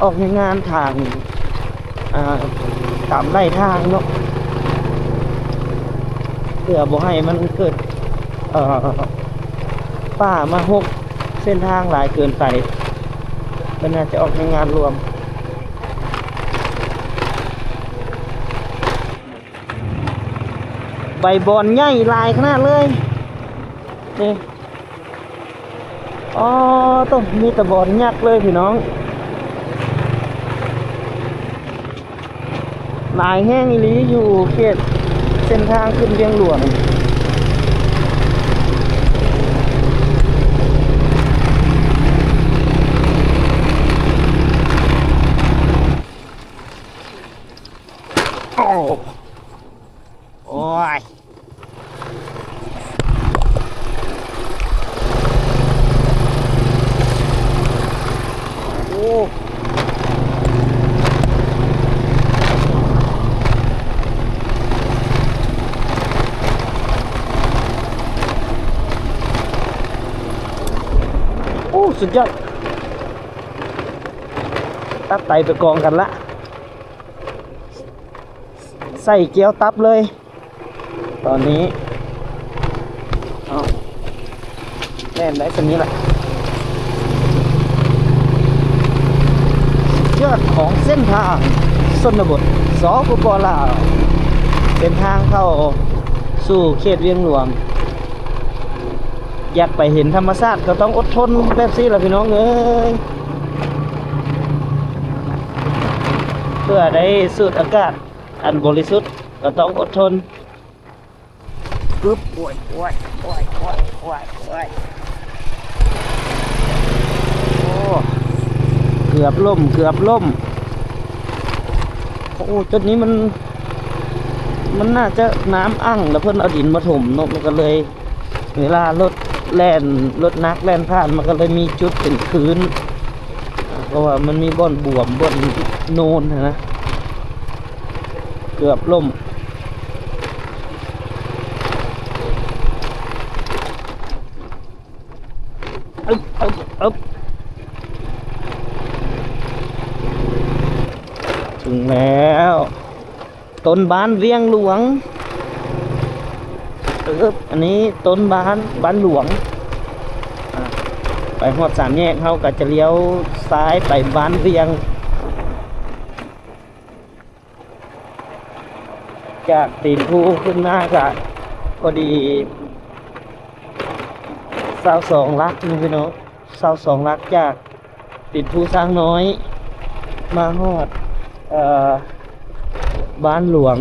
ອອກແຮງງານຖາງ ອ່າ ຕາມໄລ່ທາງເນາະ ເພື່ອບໍ່ໃຫ້ມັນເກີດ ເອີ ປ່າມາຮົກເສັ້ນທາງຫຼາຍເກີນໄປ. ເພິ່ນອາດຈະອອກແຮງງານລວມ. ໃບບອນໃຫຍ່ຫຼາຍຂະໜາດເລີຍ ນີ້. ອໍ ໂຕ ມີແຕ່ບອນຍັກເລີຍພີ່ນ້ອງ, ຫຼາຍແຮງອີ່ຫຼີ ຢູ່ເຂດເສັ້ນທາງຂຶ້ນວຽງຫຼວງ. ໂອ້ ໂອ້ຍ ໂອ້ ໂອ້ ສຸດຍອດ. ຕັບໄຕໄປກອງກັນລະ ໃສ່ກຽວຕັບເລີຍຕອນນີ້. ເອົາ ແລ່ນໄດ້ສ່ຳນີ້ລະ. ຍອດຂອງເສັ້ນທາງຊົນນະບົດ ສປປ ລາວ, ເສັ້ນທາງເຂົ້າສູ່ເຂດວຽງຫຼວງ. ຢາກໄປເຫັນທຳມະຊາດກໍຕ້ອງອົດທົນແບບຊີ້ລະພີ່ນ້ອງເອີຍ, ເພື່ອໄດ້ສູດອາກາດອັນບໍລິສຸດກໍຕ້ອງອົດທົນ. ປຶບ ໂອ້ຍ ໂອ້ຍ ໂອ້ຍ ໂອ້ຍ ໂອ້ຍ ໂອ້ຍ ໂອ້ ເກືອບລົ້ມ ເກືອບລົ້ມ. ໂອ້ ຈຸດນີ້ມັນ ມັນໜ້າຈະນ້ຳອັ່ງ ແລ້ວເພິ່ນເອົາດິນມາຖົມເນາະ, ມັນກໍເລີຍ ເວລາລົດແລ່ນ ລົດໜັກແລ່ນຜ່ານ ມັນກໍເລີຍມີຈຸດເປັນຄື້ນ ເພາະວ່າມັນມີບ່ອນບວມ ບ່ອນໂນນຫັ້ນນະ. ເກືອບລົ້ມ. ອຶບ ອຶບ ອຶບ ເຖິງແລ້ວ ຕົ້ນບ້ານວຽງຫຼວງ. ອຶບ ອັນນີ້ຕົ້ນບ້ານ ບ້ານຫຼວງ. ອາ ໄປຮອດສາມແຍກ ເຮົາກໍຈະລ້ຽວຊ້າຍໄປບ້ານວຽງ. ຈາກຕີນພູຂຶ້ນມາກະພໍດີຊາວສອງຫຼັກນີ້ພີ່ນ້ອງ, ຊາວສອງຫຼັກຈາກຕີນພູຊ້າງນ້ອຍ ມາຮອດ ເອີ ບ້ານຫຼວງ.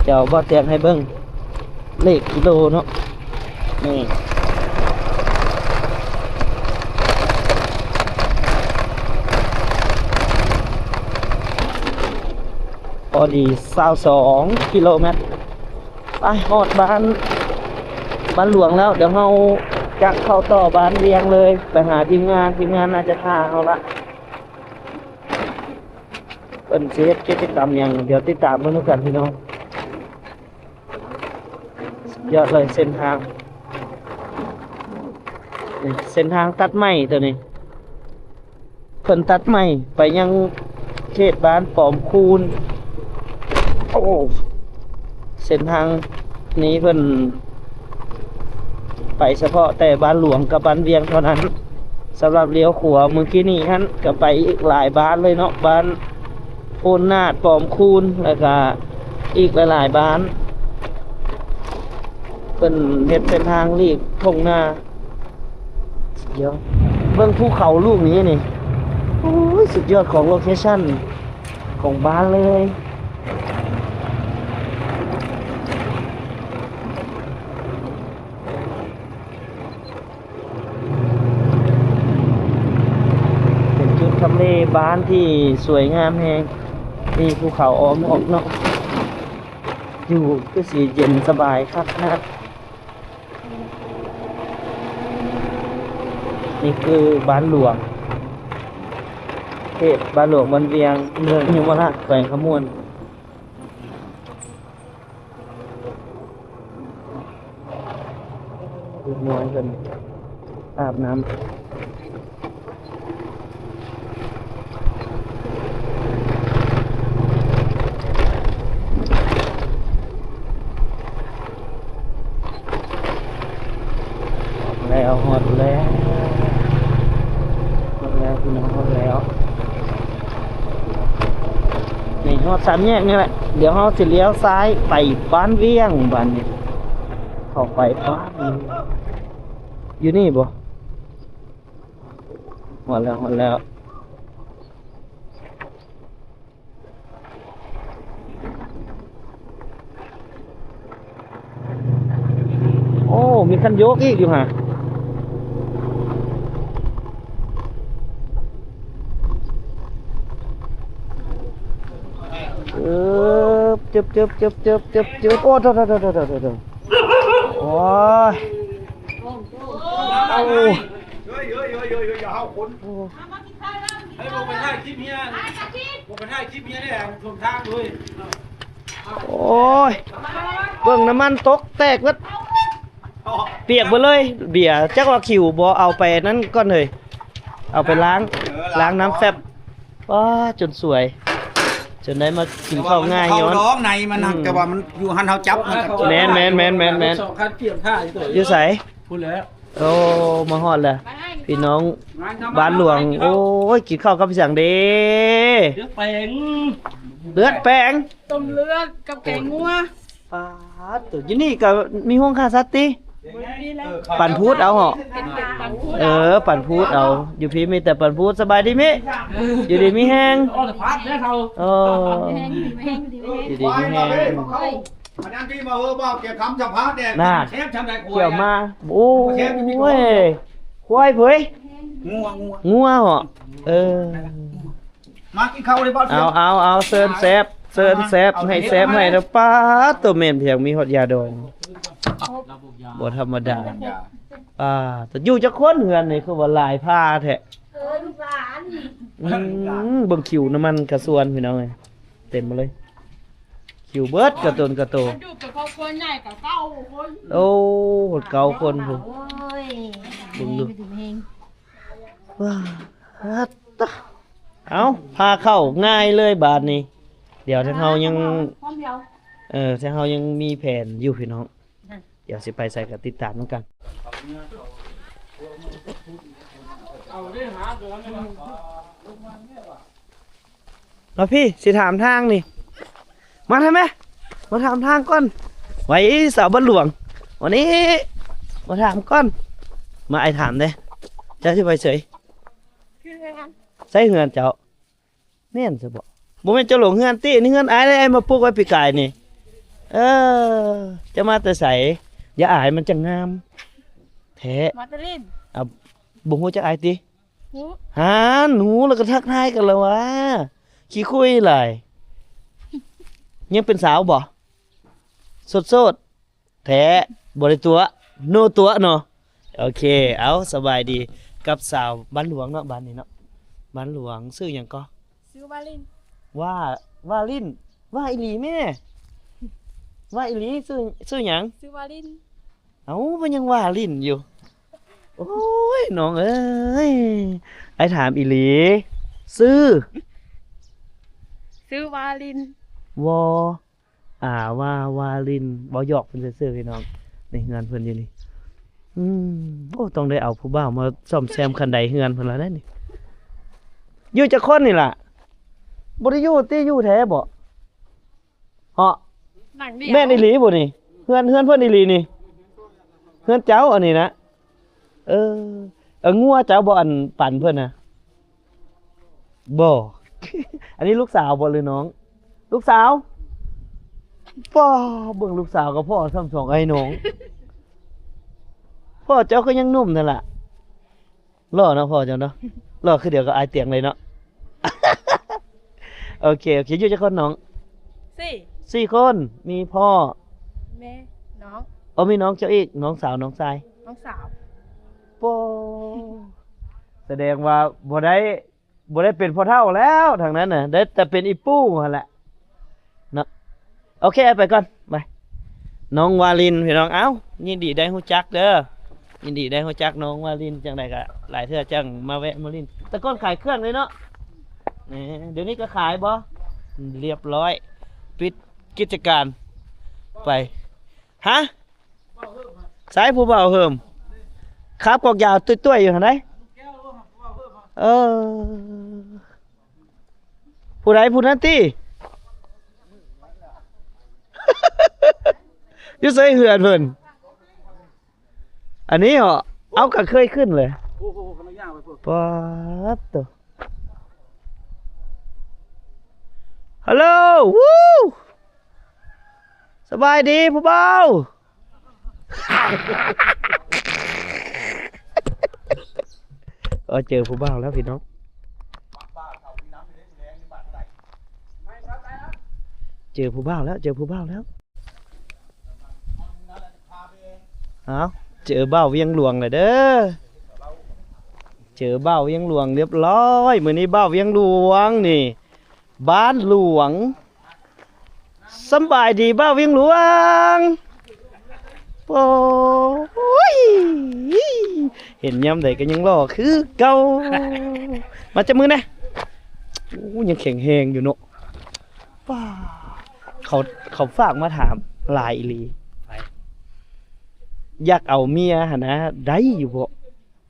ດຽວບ່າວແຕງໃຫ້ເບິ່ງ ເລກກິໂລເນາະ ນີ້ ພໍດີຊາວສອງກິໂລແມັດ. ໄປຮອດບ້ານ ບ້ານຫຼວງແລ້ວ, ດຽວເຮົາຈະເຂົ້າຕໍ່ບ້ານວຽງເລີຍ ໄປຫາທີມງານ, ທີມງານໜ້າຈະຖ້າເຮົາລະ. ເພິ່ນຊິເຮັດກິດຈະກຳຫຍັງ ດຽວຕິດຕາມເບິ່ງນຳກັນພີ່ນ້ອງ. ສຸດຍອດເລີຍເສັ້ນທາງ, ເສັ້ນທາງຕັດໃໝ່ໂຕນີ້ ເພິ່ນຕັດໃໝ່ໄປຍັງເຂດບ້ານປອມຄູນ. ໂອ້ ເສັ້ນທາງນີ້ເພິ່ນໄປສະເພາະແຕ່ບ້ານຫຼວງກັບບ້ານວຽງເທົ່ານັ້ນ. ສຳລັບລ້ຽວຂວາມື້ກີ້ນີ້ຫັ້ນ ກໍໄປອີກຫຼາຍບ້ານເລີຍເນາະ, ບ້ານໂພນນາດ, ປອມຄູນ ແລ້ວກະອີກຫຼາຍໆບ້ານ. ເພິ່ນເຮັດເສັ້ນທາງລີກທົ່ງນາ. ສຸດຍອດ. ເບິ່ງພູເຂົາລູກນີ້ນີ້. ໂອ້ຍ ສຸດຍອດຂອງໂລເຄຊັນຂອງບ້ານເລີຍ. ເປັນຈຸດທຳເລບ້ານທີ່ສວຍງາມແຮງ, ມີພູເຂົາອ້ອມຮອບເນາະ, ຢູ່ຄືຊິເຢັນສະບາຍຄັກຂະໜາດ. ນີ້ຄືບ້ານຫຼວງ ເຂດບ້ານຫຼວງ ບ້ານວຽງ ເມືອງຍົມມະລາດ ແຂວງຄຳມ່ວນ. ເດັກນ້ອຍເພິ່ນອາບນ້ຳ. ຮອດແລ້ວ ຮອດແລ້ວ ຮອດແລ້ວ ພີ່ນ້ອງ ຮອດແລ້ວ. ນີ້ຮອດສາມແຍກນີ້ແຫຼະ ດຽວເຮົາຊິລ້ຽວຊ້າຍໄປບ້ານວຽງ ບາດນີ້ເຂົ້າໄປ ປ້າດ ຢູ່ນີ້ບໍ່? ຮອດແລ້ວ ຮອດແລ້ວ. ໂອ້ ມີຄັນໂຍກອີກຢູ່ຫາ. ເອີບ ເຈີບ ເຈີບ ເຈີບ ເຈີບ ເຈີບ ເຈີບ ໂອ້ ໂທ້ໆໆໆ ໂອ້ຍ ໂອ້ຍ ເຮີ້ຍໆໆໆ ຢ່າເຮົາຄົນ ໂອ້ ເຮີ້ຍ ບໍ່ໄປຖ່າຍຄລິບເຮຍ ບໍ່ໄປຖ່າຍຄລິບເຮຍແດ່ ຖ້ວມທາງເລີຍ. ໂອ້ຍ ເບິ່ງ ນ້ຳມັນຕົກແຕກເບິດ ປຽກເບິດເລີຍ. ເບຍ ຈັກວ່າຄິວບໍ່ ເອົາໄປນັ້ນກ່ອນເຮີ້ຍ ເອົາໄປລ້າງ ເອີ ລ້າງນ້ຳແຟບ. ວ້າ ຈົນສວຍ ຈົນໄດ້ມາກິນເຂົ້າງ່າຍ ແຕ່ວ່າມັນເຂົ້າ ຍ້ອນ ດອກໃນມັນ ອືມ ແຕ່ວ່າມັນຢູ່ຫັ້ນ ເຮົາຈັບມັນກໍ ແມ່ນໆໆໆ ສອງຄັນກຽມຖ້າຢູ່ຕົວ ຢູ່ໃສ? ພຸ້ນແຫຼະ. ໂອ້ ມາຮອດແລ້ວ ພີ່ນ້ອງບ້ານຫຼວງ. ໂອ້ຍ ກິນເຂົ້າກັບຫຍັງເດ? ເລືອດແປງ ເລືອດແປງ ຕົ້ມເລືອດກັບແກງງົວ. ປາດໂທ້ ຢູ່ນີ້ກໍມີໂຮງຂ້າສັດຕິ? ປັນພູດເອົາເຫາະ. ເອີ ປັນພູດເອົາ ຢູ່ພີ້ມີແຕ່ປັນພູດ. ສະບາຍດີມິ ຢູ່ດີມີແຮງ. ເອີ ຢູ່ດີມີແຮງ ອັນນັ້ນທີ່ມາເຮີ້ບ່າວ ກຽມຄຳສຳພາດແດ່ ນະ ແຊບຊ່ຳໃດ ຂ້ວຍ ກ່ຽວມາ. ໂອ້ຍ ຄວາຍເຜີຍ ງົວ ງົວ ງົວເຫາະ. ເອີ ມາກິນເຂົ້າເລີຍ ເບົາ ເອົາ ເອົາ ເຊີນແຊບ ເຊີນແຊບ ໃຫ້ແຊບໃຫ້ເດີ. ປາດໂທ້ ແມ່ນພຽງມີຮອດຢາດອງ ບໍ່ທຳມະດາ. ອ່າ ແຕ່ຢູ່ຈັກຄົນ ເຮືອນນີ້ຄືວ່າຫຼາຍພາແທ້? ເອີ ລູກຫຼານ. ອືມ ເບິ່ງຄິວນ້ຳມັນກະຊວນ ພີ່ນ້ອງເອີຍ ເຕັມມາເລີຍ. ຄິວເບິດກະຕົນກະໂຕ ຢູ່ເປັນຄອບຄົວໃຫຍ່ກະເກົ້າຄົນ. ໂອ້ ເກົ້າຄົນພຸ້ນ. ໂອ້ຍ ເບິ່ງດູ ແຮງ ວ້າ ຕະ ເອົາ ພາເຂົ້າງ່າຍເລີຍບາດນີ້. ດຽວທາງເຮົາຍັງ ເອີ ທາງເຮົາຍັງມີແຜນຢູ່ ພີ່ນ້ອງ. ດຽວຊິໄປໃສກໍຕິດຕາມນຳກັນ. ມາພີ້ ຊິຖາມທາງນີ້ ມາທຳໄມ? ມາຖາມທາງກ່ອນ. ໄວ້ ສາວບ້ານຫຼວງ ມານີ້ ມາຖາມກ່ອນ. ມາ ອ້າຍຖາມແດ່ ເຈົ້າຊິໄປໃສ? ໃສເຮືອນເຈົ້າ? ແມ່ນຊະບໍ? ບໍ່ແມ່ນເຈົ້າຫຼົງເຮືອນຕິ? ນີ້ເຮືອນອ້າຍເດ້ ອ້າຍມາປຸກໄວ້ປີກາຍນີ້. ເອີ ເຈົ້າມາແຕ່ໃສ? ຢ່າອາຍ ມັນຈັ່ງງາມແທ້. ມາແຕ່ຫຼິ້ນ. ເອົາ ບໍ່ຮູ້ຈັກອ້າຍຕິ? ຮູ້. ຫັ້ນ ຮູ້ແລ້ວກໍທັກທາຍກັນລະຫວາ. ຂີ້ຄຸຍຫຼາຍ. ຍັງເປັນສາວບໍ? ໂສດໆ ແທ້ ບໍ່ໄດ້ຕົວະ ໂນຕົວະເນາະ. ໂອເຄ ເອົາ ສະບາຍດີກັບສາວບ້ານຫຼວງເນາະ ບ້ານນີ້ເນາະ ບ້ານຫຼວງ. ຊື່ຫຍັງກໍ? ຊື່ວາລິນ. ວ່າ ວາລິນ. ວ່າອີ່ຫຼີແມ່. ວ່າອີ່ຫຼີ. ຊື່ ຊື່ຫຍັງ? ຊື່ວາລິນ. ເອົ້າ ມັນຍັງວ່າຫຼິ້ນຢູ່. ໂອ້ຍ ນ້ອງເອີຍ ອ້າຍຖາມອີ່ຫຼີ ຊື່? ຊື່ວາລິນ. ວ ອາ ວາ ວາລິນ. ເວົ້າຫຍອກເພິ່ນຊື່ໆ ພີ່ນ້ອງ. ນີ້ເຮືອນເພິ່ນຢູ່ນີ້. ອືມ ໂອ້ ຕ້ອງໄດ້ເອົາຜູ້ບ່າວມາສ້ອມແຊມຄັນໄດເຮືອນເພິ່ນລະໄດ໋ນີ້. ຢູ່ຈັກຄົນນີ້ລະ? ບໍ່ໄດ້ຢູ່ຕິ? ຢູ່ແທ້ບໍ? ເຫາະ ແມ່ນອີ່ຫຼີບໍ່ນີ້? ເຮືອນ ເຮືອນເພິ່ນອີ່ຫຼີນີ້? ເຮືອນເຈົ້າອັນນີ້ນະ? ເອີ ເອີ ງົວເຈົ້າບໍ່ ອັນ ປັນເພິ່ນນະ? ບໍ່. ອັນນີ້ລູກສາວບໍ່ ຫຼືນ້ອງ? ລູກສາວ. ປ້າ ເບິ່ງລູກສາວກັບພໍ່ຊ້ຳສອງອ້າຍນ້ອງ. ພໍ່ເຈົ້າກໍຍັງໜຸ່ມນັ້ນລະ. ຫຼໍ່ເນາະພໍ່ເຈົ້າເນາະ ຫຼໍ່ຄືດຽວກັບອ້າຍຕຽງເລີຍເນາະ. ໂອເຄ ໂອເຄ ຢູ່ຈັກຄົນນ້ອງ? ສີ່ ສີ່ຄົນ. ມີພໍ່ ແມ່ ນ້ອງ. ໂອ້ ມີນ້ອງເຈົ້າອີກ ນ້ອງສາວ ນ້ອງຊາຍ? ນ້ອງສາວ. ໂປ້ ສະແດງວ່າບໍ່ໄດ້ ບໍ່ໄດ້ເປັນພໍ່ເຖົ້າແລ້ວທາງນັ້ນນະ ໄດ້ແຕ່ເປັນອີ່ປູ່ຫັ້ນແຫຼະເນາະ. ໂອເຄ ໄປກ່ອນ ໄປ. ນ້ອງວາລິນ ພີ່ນ້ອງ ເອົ້າ ຍິນດີໄດ້ຮູ້ຈັກເດີ ຍິນດີໄດ້ຮູ້ຈັກນ້ອງວາລິນ. ຈັ່ງໃດກໍຫຼາຍເທື່ອຈັ່ງມາແວະມາຫຼິ້ນ ແຕ່ກ່ອນຂາຍເຄື່ອງເລີຍເນາະ. ແໝ ດຽວນີ້ກໍຂາຍບໍ່? ລຽບຮ້ອຍ ປິດກິດຈະການໄປ. ຮະ? ໃສຜູ້ບ່າວເຫິມ? ຄາບກອກຢາວຕຸ້ຍໆຢູ່ຫັ້ນໃດ. ເອີ ຜູ້ໃດຜູ້ນັ້ນຕິ? ຢູ່ໃສເຮືອນເພິ່ນ? ອັນນີ້ເຫາະ? ເອົາ ກໍເຄີຍຂຶ້ນເລີຍ. ໂອ້ໂຫ ກຳລັງຍ່າງໄປພຸ້ນ. ປາດໂຕ. ຮັລໂຫຼ ວູ້ ສະບາຍດີຜູ້ບ່າວ. ເອີ ເຈີຜູ້ບ່າວແລ້ວພີ່ນ້ອງ ເຈີຜູ້ບ່າວແລ້ວ ເຈີຜູ້ບ່າວແລ້ວ. ເອົ້າ ເຈີບ່າວວຽງຫຼວງແລ້ວເດີ ເຈີບ່າວວຽງຫຼວງລຽບຮ້ອຍ. ມື້ນີ້ບ່າວວຽງຫຼວງນີ້ ບ້ານຫຼວງ. ສຳບາຍດີບ່າວວຽງຫຼວງ. ໂອ້ຍ ເຫັນຍາມໃດກໍຍັງຫຼໍ່ຄືເກົ່າ. ມາຈັບມືແດ່. ໂອ້ ຍັງແຂງແຮງຢູ່ເນາະ. ປ້າ ເຂົາ ເຂົາຝາກມາຖາມຫຼາຍອີ່ຫຼີ. ໃຜ? ຢາກເອົາເມຍຫັ້ນນະ ໄດ້ຢູ່ບໍ່?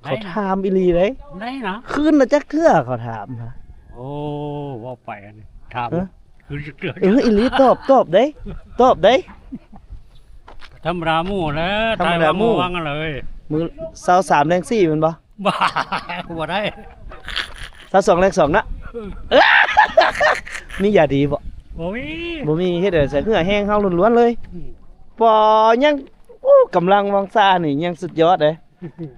ໄດ້ ເຂົາຖາມອີ່ຫຼີເດ້. ໄດ້ນະ ຄືນລະຈັກເທື່ອເຂົາຖາມນະ. ໂອ້ ເວົ້າໄປອັນນີ້ ຖາມ ຮະ? ຄືນຈັກເທື່ອ. ເອີ ອີ່ຫຼີ ຕອບ ຕອບເດ້ ຕອບເດ້. ທຳມະດາໝູ່ແຫຼະ ທຳມະດາໝູ່ ຕາຍວ່າໝູ່ວັງຫັ້ນເລີຍ. ມື້ຊາວສາມແລງສີ່ແມ່ນບໍ່? ບ້າ ບໍ່ໄດ້ ຊາວສອງແລງສອງນະ. ເອີ ມີຢາດີບໍ່? ບໍ່ມີ ບໍ່ມີ. ເຮັດໃດໃສ່ເຫື່ອແຮງເຮົາລ້ວນໆເລີຍ. ອືມ ບໍ່ ຍັງ ໂອ້ ກຳລັງວັງຊານີ້ຍັງສຸດຍອດເດ້.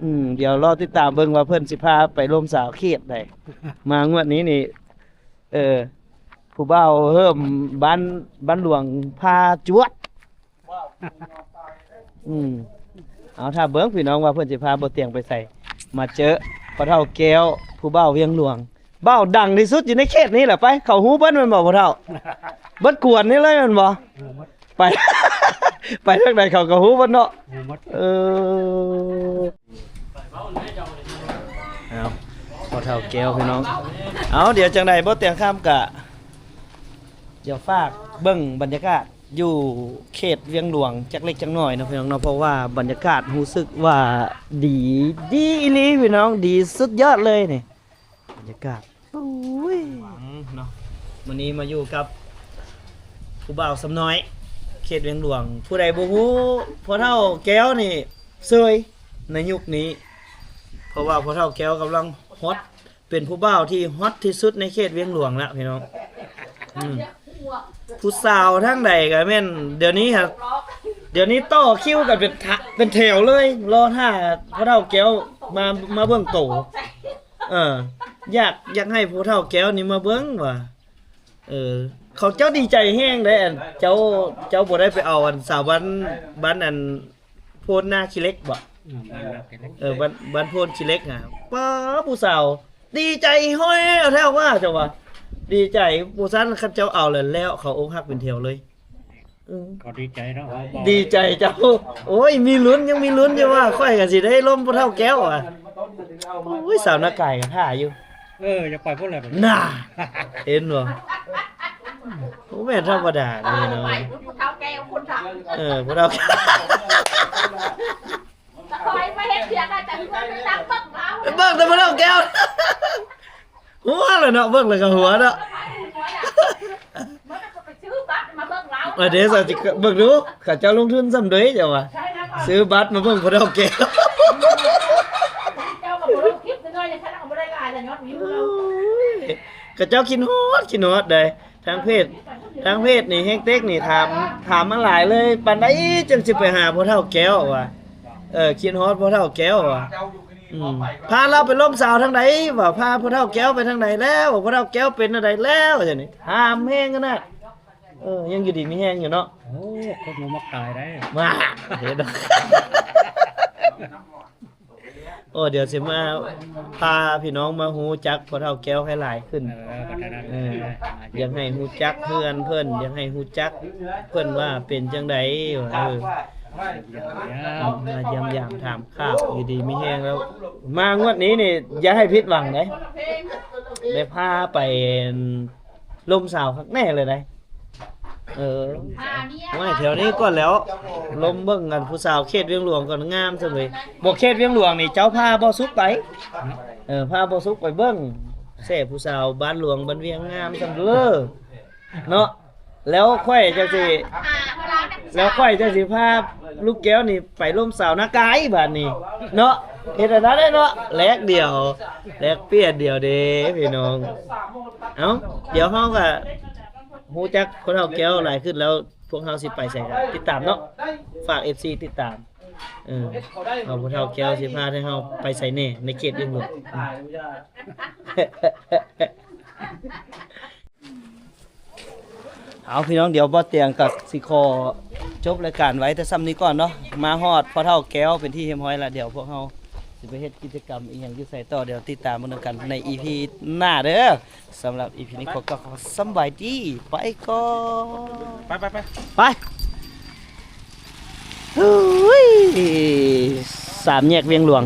ອືມ ດຽວລໍຕິດຕາມເບິ່ງວ່າເພິ່ນຊິພາໄປລົມສາວເຂດໃດ. ມາງວດນີ້ນີ້ ເອີ ຜູ້ບ່າວເຮີ້ມ ບ້ານ ບ້ານຫຼວງພາຈວດ. ອືມ ເອົາ ຖ້າເບິ່ງພີ່ນ້ອງວ່າເພິ່ນຊິພາບໍ່ຕຽງໄປໃສ. ມາເຈີພໍ່ເຖົ້າແກ້ວ ຜູ້ບ່າວວຽງຫຼວງ. ບ່າວດັງທີ່ສຸດຢູ່ໃນເຂດນີ້ແຫຼະ. ໄປ ເຂົາຮູ້ເບິດແມ່ນບໍ່ພໍ່ເຖົ້າ? ເບິດກວນນີ້ເລີຍແມ່ນບໍ່? ໄປ ໄປທາງໃດເຂົາກໍຮູ້ເບິດເນາະ. ເອີ ເອົາ ພໍ່ເຖົ້າແກ້ວພີ່ນ້ອງ. ເອົາ ດຽວຈັ່ງໃດບໍ່ຕຽງຄຳກະ ດຽວຝາກເບິ່ງບັນຍາກາດຢູ່ເຂດວຽງຫຼວງຈັກເລັກຈັກນ້ອຍເນາະພີ່ນ້ອງເນາະ. ເພາະວ່າບັນຍາກາດຮູ້ສຶກວ່າດີ ດີອີ່ຫຼີພີ່ນ້ອງ ດີສຸດຍອດເລີຍນີ້. ບັນຍາກາດ ໂອ້ຍ ເນາະ. ມື້ນີ້ມາຢູ່ກັບຜູ້ບ່າວຊຳນ້ອຍ ເຂດວຽງຫຼວງ. ຜູ້ໃດບໍ່ຮູ້ພໍ່ເຖົ້າແກ້ວນີ້ເຊີຍໃນຍຸກນີ້ ເພາະວ່າພໍ່ເຖົ້າແກ້ວກຳລັງຮອດ ເປັນຜູ້ບ່າວທີ່ຮອດທີ່ສຸດໃນເຂດວຽງຫຼວງລະພີ່ນ້ອງ. ອືມ ຜູ້ສາວທາງໃດກໍແມ່ນ ດຽວນີ້ຮະ ດຽວນີ້ຕໍ່ຄິວກັນເປັນທະ ເປັນແຖວເລີຍ ລໍຖ້າພໍ່ເຖົ້າແກ້ວມາ ມາເບິ່ງໂຕ. ເອີ ຢາກ ຢາກໃຫ້ຜູ້ເຖົ້າແກ້ວນີ້ມາເບິ່ງວ່າ ເອີ ເຂົາເຈົ້າດີໃຈແຮງເດ້. ອັນເຈົ້າ ເຈົ້າບໍ່ໄດ້ໄປເອົາອັນສາວບ້ານ ບ້ານອັນໂພນນາຂີ້ເຫຼັກບໍ? ອືມ ບ້ານນາຂີ້ເຫຼັກ ເອີ ບ້ານ ບ້ານໂພນຂີ້ເຫຼັກຫັ້ນ. ປ້າ ຜູ້ສາວດີໃຈຫ້ອຍແທ້ວ່າ ເຈົ້າວ່າ ດີໃຈ. ບໍ່ຊັ້ນຄັນເຈົ້າເອົາແລ້ວ ແລ້ວເຂົາອົກຫັກເປັນແຖວເລີຍ. ເອີ ກໍດີໃຈເນາະ ດີໃຈເຈົ້າ. ໂອ້ຍ ມີລຸ້ນ ຍັງມີລຸ້ນຢູ່ວ່າ ຂ້ອຍກໍຊິໄດ້ລົມພໍ່ເຖົ້າແກ້ວວ່າ. ໂອ້ຍ ສາວນາກາຍກໍຖ້າຢູ່. ເອີ ຢາກໄປພຸ້ນແຫຼະ ນະ ເຫັນບໍ່? ບໍ່ແມ່ນທຳມະດາເດ້ເນາະ. ເອີ ຜູ້ເຖົ້າແກ່ ເອີ ຜູ້ເຖົ້າແກ່ ຂ້ອຍມາເຮັດວຽກ ອາຈານ ຂ້ອຍໄປຕັກເບິ່ງລາວ ໄປເບິ່ງແຕ່ຜູ້ເຖົ້າແກ່. ຫົວແລ້ວເນາະ ເບິ່ງແລ້ວກໍຫົວເນາະ. ມັນກໍໄປຊື້ບັດມາເບິ່ງລາວ ເອີ ເດ້ ຊິເບິ່ງດູ ເຂົາເຈົ້າລົງທຶນສ່ຳໃດ ເຈົ້າວ່າ ຊື້ບັດມາເບິ່ງຜູ້ເຖົ້າແກ່. ເຈົ້າກໍບໍ່ລົງຄລິບຊະໜ້ອຍ ຄັນເຮົາບໍ່ໄດ້ຫຼາຍລະຍອດວິວ. ໂອ້ຍ ເຂົາເຈົ້າຄິດຮອດ ຄິດຮອດໃດ໋. ທາງເພຈ ທາງເພຈນີ້ ເຮັງເຕັກນີ້ ຖາມ ຖາມມາຫຼາຍເລີຍ ປານໃດຈຶ່ງຊິໄປຫາພໍ່ເຖົ້າແກ້ວວ່າ. ເອີ ຄິດຮອດພໍ່ເຖົ້າແກ້ວວ່າ. ອືມ ພາລາວໄປລົມສາວທາງໃດວ່າ ພາພໍ່ເຖົ້າແກ້ວໄປທາງໃດແລ້ວ ພໍ່ເຖົ້າແກ້ວເປັນແນວໃດແລ້ວ ຈັ່ງນີ້ ຖາມແຮງຂະໜາດ. ເອີ ຍັງຢູ່ດີມີແຮງຢູ່ເນາະ. ໂອ້ ຄົນບໍ່ມັກຕາຍໄດ໋ ມາ ເຫັນ. ໂອ້ ດຽວຊິມາພາພີ່ນ້ອງມາຮູ້ຈັກພໍ່ເຖົ້າແກ້ວໃຫ້ຫຼາຍຂຶ້ນ. ເອີ ເອີ ຢາກໃຫ້ຮູ້ຈັກເຮືອນເພິ່ນ ຢາກໃຫ້ຮູ້ຈັກເພິ່ນວ່າເປັນຈັ່ງໃດ. ເອີ ມາຢ້ຽມຢາມຖາມຂ່າວ ຢູ່ດີມີແຮງແລ້ວ. ມາງວດນີ້ນີ້ຢ່າໃຫ້ຜິດຫວັງເດ້ ໄດ້ພາໄປລົມສາວຄັກແນ່ເລີຍໄດ໋. ເອີ ໂອ້ຍ ແຖວນີ້ກ່ອນແລ້ວ ລົມເບິ່ງກັນຜູ້ສາວເຂດວຽງຫຼວງກ່ອນ ງາມຊັ້ນເວີຍ. ບໍ່ ເຂດວຽງຫຼວງນີ້ເຈົ້າພາບ່າວສຸກໄປ. ເອີ ພາບ່າວສຸກໄປເບິ່ງແຊຜູ້ສາວບ້ານຫຼວງບ້ານວຽງ ງາມຊັ້ນເລີຍເນາະ. ແລ້ວຂ້ອຍຈັ່ງຊິ ແລ້ວຂ້ອຍຈັ່ງຊິພາລູກແກ້ວນີ້ໄປລົມສາວນາກາຍບາດນີ້ເນາະ. ເຮັດອັນນັ້ນເນາະ ແລກດຽວ ແລກປ່ຽນດຽວເດ້ພີ່ນ້ອງ. ເອົ້າ ດຽວເຮົາກະຮູ້ຈັກພໍ່ເຖົ້າແກ້ວຫຼາຍຂຶ້ນແລ້ວ ພວກເຮົາຊິໄປໃສກະຕິດຕາມເນາະ. ຝາກເອັຟຊີຕິດຕາມ ເອີ ວ່າພໍ່ເຖົ້າແກ້ວຊິພາໃຫ້ເຮົາໄປໃສແນ່ໃນເຂດວຽງຫຼວງ. ເອົາ ພີ່ນ້ອງ ດຽວບ່າວຕຽງກໍຊິຂໍຈົບລາຍການໄວ້ແຕ່ຊ່ຳນີ້ກ່ອນເນາະ. ມາຮອດພໍ່ເຖົ້າແກ້ວເປັນທີ່ຮຽບຮ້ອຍລະ ດຽວພວກເຮົາຊິໄປເຮັດກິດຈະກຳອີ່ຫຍັງຢູ່ໃສຕໍ່ ດຽວຕິດຕາມເບິ່ງນຳກັນໃນອີພີໜ້າເດີ້. ສຳລັບອີພີນີ້ຂໍກ່າວຄຳວ່າສຳບາຍດີ ໄປກ່ອນ ໄປ ໄປ ໄປ ໄປ. ເຮີ້ຍ ສາມແຍກວຽງຫຼວງ